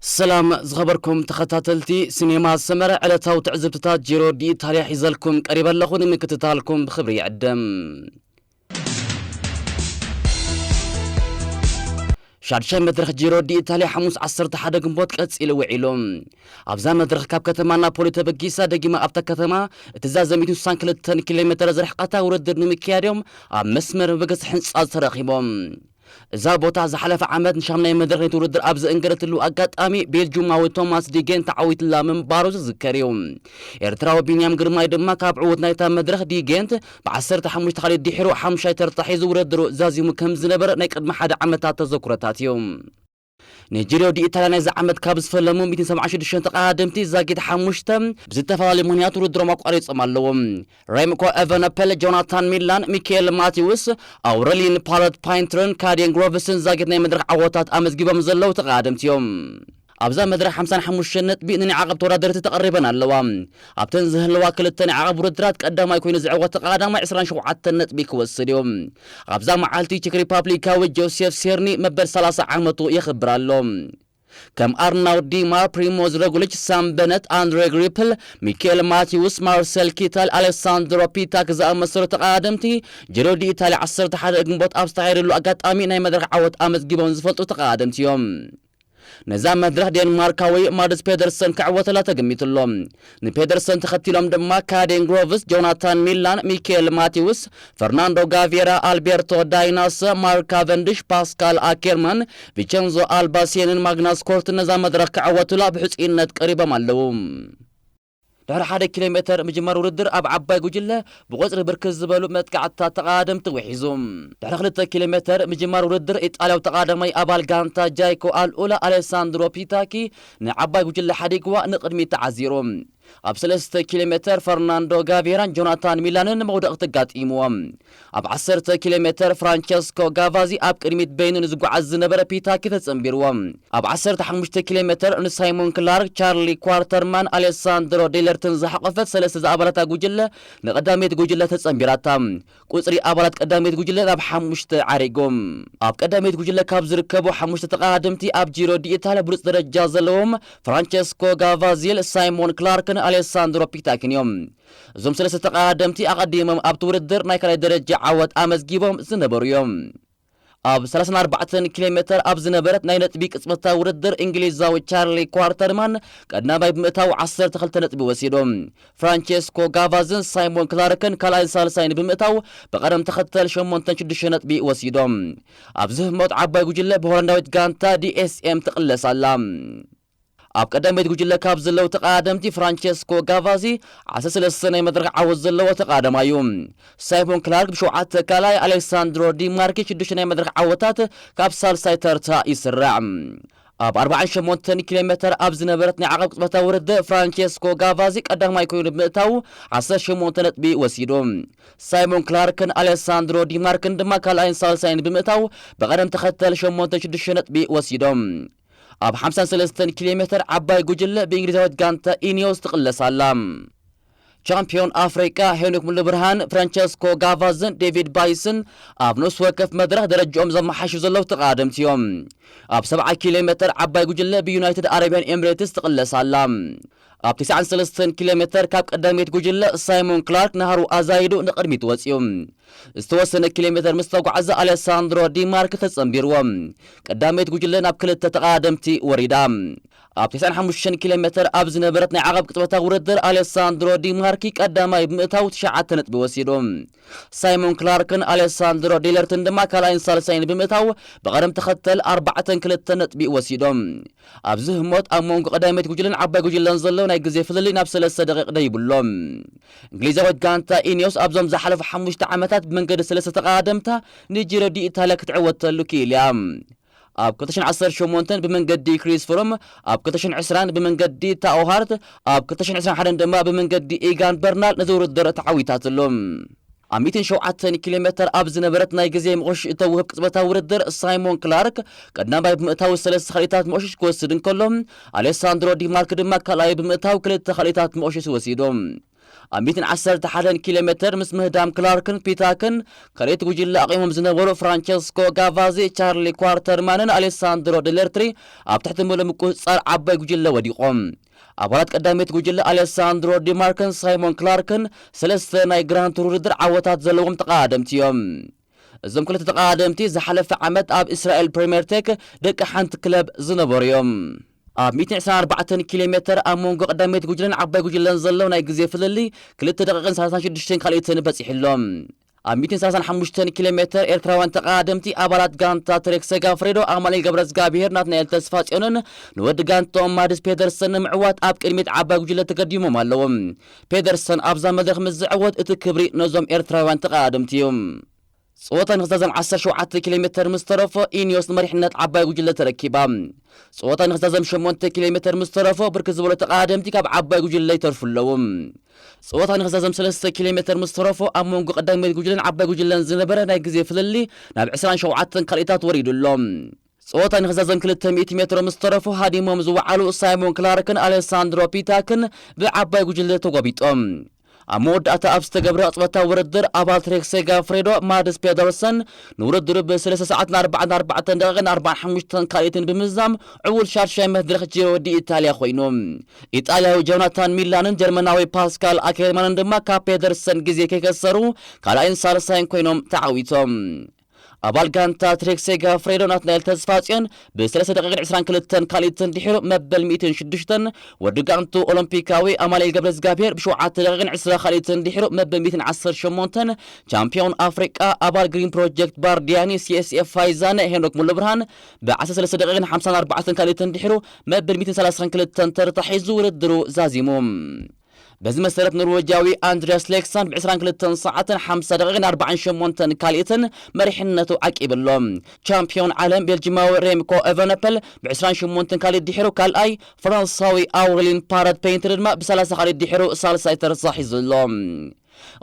ሰላም ዝኸበርኩም ተኸታተልቲ ሲኔማ ሰመረ፣ ዕለታዊ ትዕዝብትታት ጂሮ ዲኢታልያ ሒዘልኩም ቀሪበ ኣለኹ። ንምክትታልኩም ብኽብሪ ይዕድም። ሻድሻይ መድረኽ ጂሮ ዲኢታልያ ሓሙስ ዓሰርተ ሓደ ግንቦት ቀጺሉ ውዒሉ። ኣብዛ መድረኽ ካብ ከተማ ናፖሊ ተበጊሳ ደጊማ ኣብታ ከተማ እትዛዘም ሚእትን ስሳን ክልተን ኪሎ ሜተር ዝርሕቐታ ውድድር ንምክያድ እዮም ኣብ መስመር መበገሲ ህንጻ ተረኺቦም። እዛ ቦታ ዝሓለፈ ዓመት ንሻምናይ መድረኽ ናይቲ ውድድር ኣብ ዘእንገደትሉ ኣጋጣሚ ቤልጁማዊ ቶማስ ዲጌንት ተዓዊትላ ምንባሩ ዝዝከር እዩ። ኤርትራዊ ቢንያም ግርማይ ድማ ካብ ዕዉት ናይታ መድረኽ ዲጌንት ብዓሰርተ ሓሙሽተ ካልኢት ድሒሩ ሓሙሻይ ተርታ ሒዙ ውድድሩ ዛዚሙ ከም ዝነበረ ናይ ቅድሚ ሓደ ዓመታት ተዘክሮታት እዩ። ንጂሮ ዲኢታልያ ናይዚ ዓመት ካብ ዝፈለሙ ሚእትን ሰብዓን ሽዱሽተን ተቐዳደምቲ ዛጊት ሓሙሽተ ብዝተፈላለዩ ምኽንያት ውድድሮም ኣቋሪጾም ኣለዉ። ሬምኮ ኤቨነፐል፣ ጆናታን ሚላን፣ ሚካኤል ማቲውስ፣ ኣውረሊን ፓለት ፓይንትርን ካዴን ግሮቭስን ዛጊት ናይ መድረኽ ዓወታት ኣመዝጊቦም ዘለዉ ተቐዳደምቲ እዮም። ኣብዛ መድረኽ ሓምሳን ሓሙሽተን ነጥቢ ንናይ ዓቐብ ተወዳደርቲ ተቐሪበን ኣለዋ። ኣብተን ዝህልዋ ክልተ ናይ ዓቐብ ውድድራት ቀዳማይ ኮይኑ ዝዕወት ተቐዳዳማይ ዕስራን ሸውዓተን ነጥቢ ክወስድ እዩ። ኣብዛ መዓልቲ ቼክ ሪፓብሊካዊ ጆሴፍ ሴርኒ መበል ሰላሳ ዓመቱ የኽብር ኣሎ። ከም ኣርናውድ ዲማ፣ ፕሪሞዝ ሮግሊች፣ ሳም በነት፣ ኣንድሬ ግሪፕል፣ ሚካኤል ማቲውስ፣ ማርሰል ኪታል፣ ኣሌሳንድሮ ፒታክ ዝኣመሰሉ ተቐዳደምቲ ጂሮ ዲኢታልያ ዓሰርተ ሓደ ግንቦት ኣብ ዝተኻየደሉ ኣጋጣሚ ናይ መድረኽ ዓወት ኣመዝጊቦም ዝፈልጡ ተቐዳደምቲ እዮም። ነዛ መድረኽ ዴንማርካዊ ማድስ ፔደርሰን ክዕወተላ ተገሚቱ ኣሎ። ንፔደርሰን ተኸቲሎም ድማ ካዴን ግሮቭስ፣ ጆናታን ሚላን፣ ሚካኤል ማቲውስ፣ ፈርናንዶ ጋቬራ፣ ኣልቤርቶ ዳይናስ፣ ማርክ ካቨንድሽ፣ ፓስካል ኣኬርማን፣ ቪቸንዞ ኣልባሴንን ማግናስ ኮርትን ነዛ መድረኽ ክዕወቱላ ብሕጹይነት ቀሪቦም ኣለዉ። ድሕሪ ሓደ ኪሎ ሜተር ምጅማር ውድድር ኣብ ዓባይ ጉጅለ ብቁጽሪ ብርክት ዝበሉ መጥቃዕትታት ተቐዳደምቲ ውሒዙ። ድሕሪ ክልተ ኪሎ ሜተር ምጅማር ውድድር ኢጣልያዊ ተቐዳዳማይ ኣባል ጋንታ ጃይኮ ኣልኡላ ኣሌሳንድሮ ፒታኪ ንዓባይ ጉጅለ ሓዲግዋ ንቕድሚት ተዓዚሩ። ኣብ ሰለስተ ኪሎ ሜተር ፈርናንዶ ጋቬራን ጆናታን ሚላንን መውደቕቲ ኣጋጢምዎም። ኣብ ዓሰርተ ኪሎ ሜተር ፍራንቸስኮ ጋቫዚ ኣብ ቅድሚት በይኑ ንዝጓዓዝ ዝነበረ ፒታኪ ተጸንቢርዎ። ኣብ ዓሰርተ ሓሙሽተ ኪሎ ሜተር ንሳይሞን ክላርክ፣ ቻርሊ ኳርተርማን ኣሌሳንድሮ ዴለርትን ዝሓቖፈት ሰለስተ ዝኣባላታ ጉጅለ ንቐዳመይቲ ጉጅለ ተጸንቢራታ። ቁጽሪ ኣባላት ቀዳመይቲ ጉጅለ ናብ ሓሙሽተ ዓሪጎም። ኣብ ቀዳመይቲ ጉጅለ ካብ ዝርከቡ ሓሙሽተ ተቐዳደምቲ ኣብ ጂሮ ዲኢታልያ ብሉጽ ደረጃ ዘለዎም ፍራንቸስኮ ጋቫዚል፣ ሳይሞን ክላርክን ኣሌሳንድሮ ፒታኪን እዮም። እዞም ሰለስተ ተቐዳደምቲ ኣቐዲሞም ኣብቲ ውድድር ናይ ካልኣይ ደረጃ ዓወት ኣመዝጊቦም ዝነበሩ እዮም። ኣብ ሰላሳን ኣርባዕተን ኪሎ ሜተር ኣብ ዝነበረት ናይ ነጥቢ ቅጽበታዊ ውድድር እንግሊዛዊ ቻርሊ ኳርተርማን ቀዳማይ ብምእታው ዓሰርተ ክልተ ነጥቢ ወሲዱ። ፍራንቸስኮ ጋቫዝን ሳይሞን ክላርክን ካልኣይን ሳልሳይን ብምእታው ብቐደም ተኸተል ሸሞንተን ሽዱሽተ ነጥቢ ወሲዶም። ኣብዚ ህሞት ዓባይ ጉጅለ ብሆላንዳዊት ጋንታ ዲኤስኤም ትቕለስ ኣላ። ኣብ ቀዳመይቲ ጉጅለ ካብ ዘለዉ ተቐዳደምቲ ፍራንቸስኮ ጋቫዚ ዓሰርተ ሰለስተ ናይ መድረኽ ዓወት ዘለዎ ተቐዳዳማይ እዩ። ሳይሞን ክላርክ ብሸውዓተ ካልኣይ፣ ኣሌክሳንድሮ ዲማርኪ ሽዱሽተ ናይ መድረኽ ዓወታት ካብ ሳልሳይ ተርታ ይስራዕ። ኣብ ኣርባዓን ሸሞንተን ኪሎ ሜተር ኣብ ዝነበረት ናይ ዓቐብ ቅጽበታዊ ውድድር ፍራንቸስኮ ጋቫዚ ቀዳማይ ኮይኑ ብምእታው ዓሰርተ ሸሞንተ ነጥቢ ወሲዱ። ሳይሞን ክላርክን ኣሌሳንድሮ ዲማርክን ድማ ካልኣይን ሳልሳይን ብምእታው ብቐደም ተኸተል ሸሞንተ ሽዱሽተ ነጥቢ ወሲዶም። ኣብ ሓምሳን ሰለስተን ኪሎ ሜተር ዓባይ ጉጅለ ብእንግሊዛዊት ጋንታ ኢኒዮስ ትቕለስ ኣላ። ቻምፒዮን ኣፍሪቃ ሄኖክ ሙሉብርሃን፣ ፍራንቸስኮ ጋቫዝን ዴቪድ ባይስን ኣብ ነፍሲ ወከፍ መድረኽ ደረጃኦም ዘመሓሹ ዘለዉ ተቐዳደምቲ እዮም። ኣብ ሰብዓ ኪሎ ሜተር ዓባይ ጉጅለ ብዩናይትድ ኣረብያን ኤምሬትስ ትቕለስ ኣላ። ኣብ ተስዓን ሰለስተን ኪሎ ሜተር ካብ ቀዳመይቲ ጉጅለ ሳይሞን ክላርክ ናህሩ ኣዛይዱ ንቕድሚት ወጺኡ። ዝተወሰነ ኪሎ ሜተር ምስ ተጓዕዘ ኣሌሳንድሮ ዲማርክ ተጸንቢርዎ። ቀዳመይቲ ጉጅለ ናብ ክልተ ተቐዳደምቲ ወሪዳ። ኣብ ተስዓን ሓሙሽተን ኪሎ ሜተር ኣብ ዝነበረት ናይ ዓቐብ ቅጽበታዊ ውድድር ኣሌሳንድሮ ዲማርኪ ቀዳማይ ብምእታው ትሽዓተ ነጥቢ ወሲዱ። ሳይሞን ክላርክን ኣሌሳንድሮ ዴለርትን ድማ ካልኣይን ሳልሳይን ብምእታው ብቐደም ተኸተል ኣርባዕተን ክልተን ነጥቢ ወሲዶም። ኣብዚ ህሞት ኣብ መንጎ ቀዳመይቲ ጉጅለን ዓባይ ጉጅለን ዘሎ ናይ ግዜ ፍልልይ ናብ ሰለስተ ደቂቕ ደይብሎም። እንግሊዛዊት ጋንታ ኢኒዮስ ኣብዞም ዝሓለፉ ሓሙሽተ ዓመታት ብመንገዲ ሰለስተ ተቐዳደምታ ንጂሮ ዲ ኢታልያ ክትዕወተሉ ክኢል እያ። ኣብ ክልተ ሽሕን ዓሰርተ ሸሞንተን ብመንገዲ ክሪስ ፍሮም፣ ኣብ ክልተ ሽሕን ዕስራን ብመንገዲ ታኦ ሃርት፣ ኣብ ክልተ ሽሕን ዕስራን ሓደን ድማ ብመንገዲ ኢጋን በርናል ነዚ ውድድር ተዓዊታትሉ። ኣብ ሚእትን ሸውዓተን ኪሎ ሜተር ኣብ ዝነበረት ናይ ግዜ መቑሽ እተውህብ ቅጽበታዊ ውድድር ሳይሞን ክላርክ ቀዳማይ ብምእታው ሰለስተ ካልኢታት መቑሽሽ ክወስድ እንከሎ፣ ኣሌሳንድሮ ዲማርክ ድማ ካልኣይ ብምእታው ክልተ ካልኢታት መቑሽሽ ወሲዱ። ኣብ ሚእትን ዓሰርተ ሓደን ኪሎ ሜትር ምስ ምህዳም ክላርክን ፒታክን፣ ካልኣይቲ ጉጅለ ኣቑሞም ዝነበሩ ፍራንቸስኮ ጋቫዚ፣ ቻርሊ ኳርተርማንን ኣሌሳንድሮ ደለርትሪ ኣብ ትሕቲ ምሉእ ምቁጽጻር ዓባይ ጉጅለ ወዲቖም። ኣባላት ቀዳመይቲ ጉጅለ ኣሌሳንድሮ ዲማርክን ሳይሞን ክላርክን ሰለስተ ናይ ግራንድ ቱር ውድድር ዓወታት ዘለዎም ተቐዳደምቲ እዮም። እዞም ክልተ ተቐዳደምቲ ዝሓለፈ ዓመት ኣብ እስራኤል ፕሪምየር ቴክ ደቂ ሓንቲ ክለብ ዝነበሩ እዮም። ኣብ ሚእትን ዕስራን ኣርባዕተን ኪሎ ሜትር ኣብ መንጎ ቀዳመይቲ ጉጅለን ዓባይ ጉጅለን ዘሎ ናይ ግዜ ፍልልይ ክልተ ደቂቕን ሰላሳን ሽዱሽተን ካልኢትን በጺሑ ኣሎ። ኣብ ሚእትን ሰላሳን ሓሙሽተን ኪሎ ሜትር ኤርትራውያን ተቐዳደምቲ ኣባላት ጋንታ ትሬክ ሴጋፍሬዶ ኣማኑኤል ገብረዝጋብሄር ናትናኤል ተስፋጽዮንን ንወዲ ጋንታኦም ማድስ ፔደርሰን ንምዕዋት ኣብ ቅድሚት ዓባይ ጉጅለ ተገዲሞም ኣለዉ። ፔደርሰን ኣብዛ መድረኽ ምስ ዝዕወት እቲ ክብሪ ነዞም ኤርትራውያን ተቐዳደምቲ እዩ። ጸወታ ንኽዛዘም ዓሰርተ ሸውዓተ ኪሎ ሜትር ምስ ተረፎ ኢኒዮስ ንመሪሕነት ዓባይ ጉጅለ ተረኪባ። ጸወታ ንኽዛዘም ሸሞንተ ኪሎ ሜትር ምስ ተረፎ ብርክት ዝበሉ ተቐዳደምቲ ካብ ዓባይ ጉጅለ ይተርፉ ኣለዉ። ጸወታ ንኽዛዘም ሰለስተ ኪሎ ሜትር ምስ ተረፎ ኣብ መንጎ ቀዳመይቲ ጉጅለን ዓባይ ጉጅለን ዝነበረ ናይ ግዜ ፍልልይ ናብ ዕስራን ሸውዓተን ካልኢታት ወሪዱ ኣሎ። ጸወታ ንኽዛዘም ክልተ ሚእቲ ሜትሮ ምስ ተረፉ ሃዲሞም ዝወዓሉ ሳይሞን ክላርክን ኣሌሳንድሮ ፒታክን ብዓባይ ጉጅለ ተጎቢጦም። ኣብ መወዳእታ ኣብ ዝተገብረ ቅጽበታዊ ውድድር ኣባል ትሬክ ሴጋፍሬዶ ማድስ ፔደርሰን ንውድድሩ ብ ሰለስተ ሰዓትን ኣርባዓን ኣርባዕተን ደቂቕን ኣርባዓን ሓሙሽተን ካልኢትን ብምዝዛም ዕዉል ሻድሻይ መድረኽ ጂሮ ዲ ኢጣልያ ኮይኑ። ኢጣልያዊ ጆናታን ሚላንን ጀርመናዊ ፓስካል ኣኬርማንን ድማ ካብ ፔደርሰን ግዜ ከይከሰሩ ካልኣይን ሳልሳይን ኮይኖም ተዓዊቶም። ኣባል ጋንታ ትሬክ ሴጋፍሬዶ ናትናኤል ተስፋጽዮን ብሰለስተ ደቂቕን ዕስራን ክልተን ካልኢትን ድሒሩ መበል ሚእትን ሽዱሽተን፣ ወዲ ጋንቱ ኦሎምፒካዊ ኣማኑኤል ገብረዝጋብሄር ብሸውዓተ ደቂቕን ዕስራ ካልኢትን ድሒሩ መበል ሚእትን ዓሰርተ ሸሞንተን፣ ቻምፒዮን ኣፍሪቃ ኣባል ግሪን ፕሮጀክት ባርዲያኒ ሲኤስኤፍ ፋይዛነ ሄኖክ ሙሉብርሃን ብዓሰርተ ሰለስተ ደቂቕን ሓምሳን ኣርባዕተን ካልኢትን ድሒሩ መበል ሚእትን ሰላሳን ክልተን ተርታ ሒዙ ውድድሩ ዛዚሙ። በዚ መሰረት ኖርዌጃዊ ኣንድሪያስ ሌክሳንድ ብ ዕስራን ክልተን ሰዓትን ሓምሳ ደቂቕን ኣርባዓን ሸሞንተን ካልኢትን መሪሕነቱ ዓቂቡ ኣሎ። ቻምፒዮን ዓለም ቤልጂማዊ ሬምኮ ኤቨነፐል ብ ዕስራን ሸሞንተን ካልኢት ድሒሩ ካልኣይ፣ ፈረንሳዊ ኣውሬሊን ፓረት ፔይንትሪ ድማ ብ ሰላሳ ካልኢት ድሒሩ ሳልሳይ ተርታ ሒዙ ኣሎ።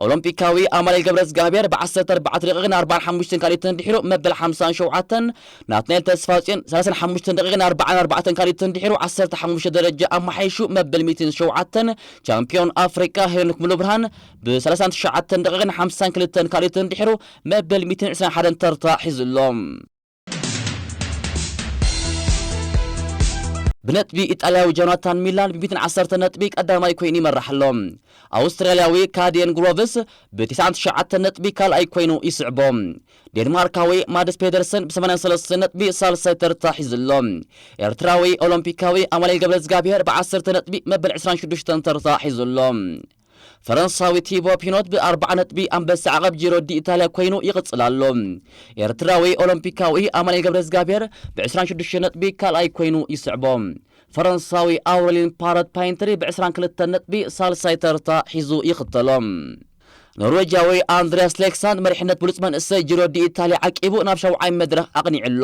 ኦሎምፒካዊ ኣማኑኤል ገብረዝጋብሔር ብ ዓሰርተ ኣርባዕተ ደቂቕን ኣርባዓን ሓሙሽተን ካልኢትን ድሒሩ መበል ሓምሳን ሸውዓተን፣ ናትናኤል ተስፋጽዮን ሰላሳን ሓሙሽተን ደቂቕን ኣርባዓን ኣርባዕተን ካልኢትን ድሒሩ ዓሰርተ ሓሙሽተ ደረጃ ኣመሓይሹ መበል ሚእትን ሸውዓተን፣ ቻምፒዮን ኣፍሪቃ ሄኖክ ሙሉብርሃን ብ ሰላሳን ትሽዓተን ደቂቕን ሓምሳን ክልተን ካልኢትን ድሒሩ መበል ሚእትን ዕስራን ሓደን ተርታ ሒዙ ኣሎ። ብነጥቢ ኢጣልያዊ ጆናታን ሚላን ብ ሚእትን ዓሰርተ ነጥቢ ቀዳማይ ኮይኑ ይመርሕ ኣሎ። ኣውስትራልያዊ ካዲየን ግሮቭስ ብ ተስዓን ትሽዓተን ነጥቢ ካልኣይ ኮይኑ ይስዕቦ። ዴንማርካዊ ማድስ ፔደርሰን ብ ሰማንያን ሰለስተን ነጥቢ ሳልሳይ ተርታ ሒዙ ኣሎ። ኤርትራዊ ኦሎምፒካዊ ኣማኑኤል ገብረዝጋብሔር ብ ዓሰርተ ነጥቢ መበል ዕስራን ሽዱሽተን ተርታ ሒዙ ኣሎ። ፈረንሳዊ ቲቦ ፒኖት ብ ኣርባዓ ነጥቢ ኣንበሳ ዓቐብ ጂሮ ዲ ኢታልያ ኮይኑ ይቕጽል ኣሎ። ኤርትራዊ ኦሎምፒካዊ ኣማኑኤል ገብረዝጋብሔር ብ ዕስራን ሽዱሽተ ነጥቢ ካልኣይ ኮይኑ ይስዕቦ። ፈረንሳዊ ኣውረሊን ፓረት ፓይንትሪ ብ ዕስራን ክልተን ነጥቢ ሳልሳይ ተርታ ሒዙ ይኽተሎ። ኖርዌጃዊ ኣንድሪያስ ሌክሳንድ መሪሕነት ብሉጽ መንእሰይ ጂሮ ዲ ኢታልያ ዓቂቡ ናብ ሻውዓይ መድረኽ ኣቕኒዑ ኣሎ።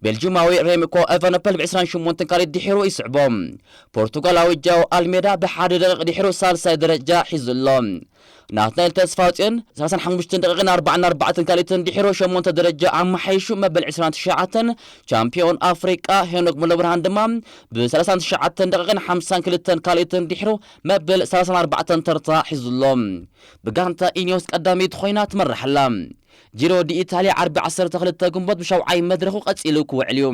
ቤልጂማዊ ሬምኮ ኤቨነፐል ብ ዕስራን ሸሞንተን ካልኢት ድሒሩ ይስዕቦ። ፖርቱጋላዊ ጃው ኣልሜዳ ብሓደ ደቂቕ ድሒሩ ሳልሳይ ደረጃ ሒዙ ኣሎ። ናትናኤል ተስፋጽዮን ሰላሳን ሓሙሽተን ደቂቕን ኣርባዓን ኣርባዕተን ካልኢትን ድሒሩ ሸሞንተ ደረጃ ኣመሓይሹ መበል ዕስራን ትሽዓተን፣ ቻምፒዮን ኣፍሪቃ ሄኖክ ሙለብርሃን ድማ ብ ሰላሳን ትሽዓተን ደቂቕን ሓምሳን ክልተን ካልኢትን ድሒሩ መበል ሰላሳን ኣርባዕተን ተርታ ሒዙ ኣሎ። ብጋንታ ኢኒዮስ ቀዳመይቲ ኮይና ትመርሕ ኣላ። ጂሮ ዲ ኢታልያ ዓርቢ ዓሰርተ ክልተ ግንቦት ብሻውዓይ መድረኹ ቀጺሉ ክውዕል እዩ።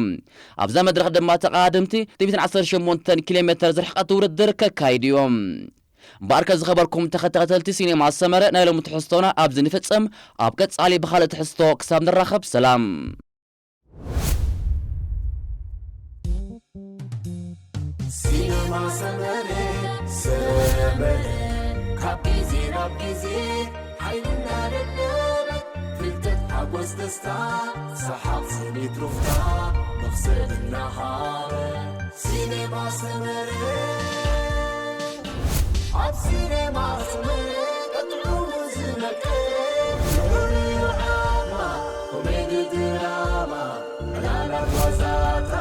ኣብዛ መድረኽ ድማ ተቐዳደምቲ ሚእትን ዓሰርተ ሸሞንተን ኪሎ ሜትር ዝርሕቀት ውድድር ከካይዱ እዮም። እምበኣርከ ዝኸበርኩም ተኸታተልቲ ሲኔማ ሰመረ ናይ ሎሚ ትሕዝቶና ኣብዚ ንፍጸም። ኣብ ቀጻሊ ብኻልእ ትሕዝቶ ክሳብ ንራኸብ ሰላም። ሲነማ ሰመረ ሰመረ ካብ ግዜ ናብ ግዜ ሓይልና ደደበ ፍልጠት ሓጎስ ደስታ ሰሓቕ ስኒት ሩፍታ መኽሰብ እናሃበ ሲነማ ሰመረ ኣብ ሲነማ ሰመረ ቀጥዑ ዝመቀ ንዑ ዓማ ኮሜዲ ድራማ ዕላላት ዋዛታት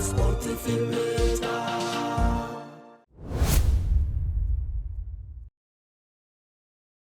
ስፖርት ፊልም